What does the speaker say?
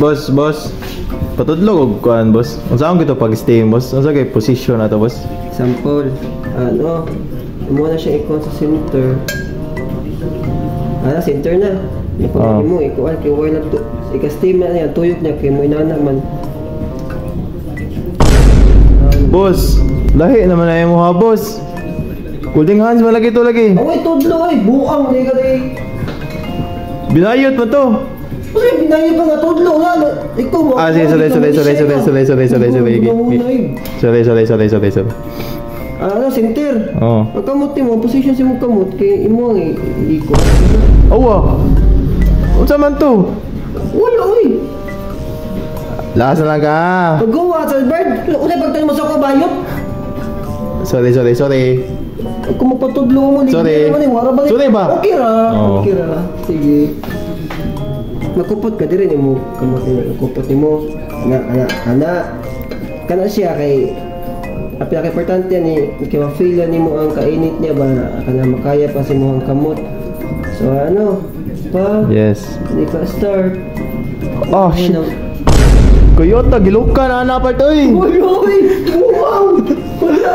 Boss, boss. Patudlo og kuan, boss. Unsa akong gito pag-stay, boss? Unsa kay position ato, boss? Sample. Ano? Imo na siya ikuan sa center. Ano, center na. Ikuan mo, ikuan kay wala to. Ika-steam na niya, tuyok niya kay mo inana man. Boss, lahi naman na mo ha, boss. Holding hands man lagi to lagi. Away tudlo ay buang ni ka day. Binayot man to. Kasi binayo pa nga tudlo na. Ikaw mo. Ah, sige, sorry, sorry, sorry, sorry, sorry, sorry, sorry, sorry. Sorry, sorry, sorry, sorry, sorry. Ano, center. Oh. Ang kamot nimo, position si mo kamot kay imo ang iko. Awa. Unsa man to? Wala oy. Lakas na lang ka. Paggawa sa bird, unay pagtan mo sa kabayot. Sorry, sorry, sorry. Kung magpatudlo mo, Sorry. Naman, eh, wala ba? Sorry ba? Okay ra. Oo. Okay ra. Sige. Nakupot ka diri nimo, kamot nimo, nakupot nimo. Ana, ana, ana. Kana siya kay ang pinaka-importante ni kay ma-feel nimo ang kainit niya ba, kana makaya pa sa imong kamot. So ano, pa di ka start. Oh, shit. Ano? Kuyota, giluka na na part oy. Uy, uy! Wow! Wala!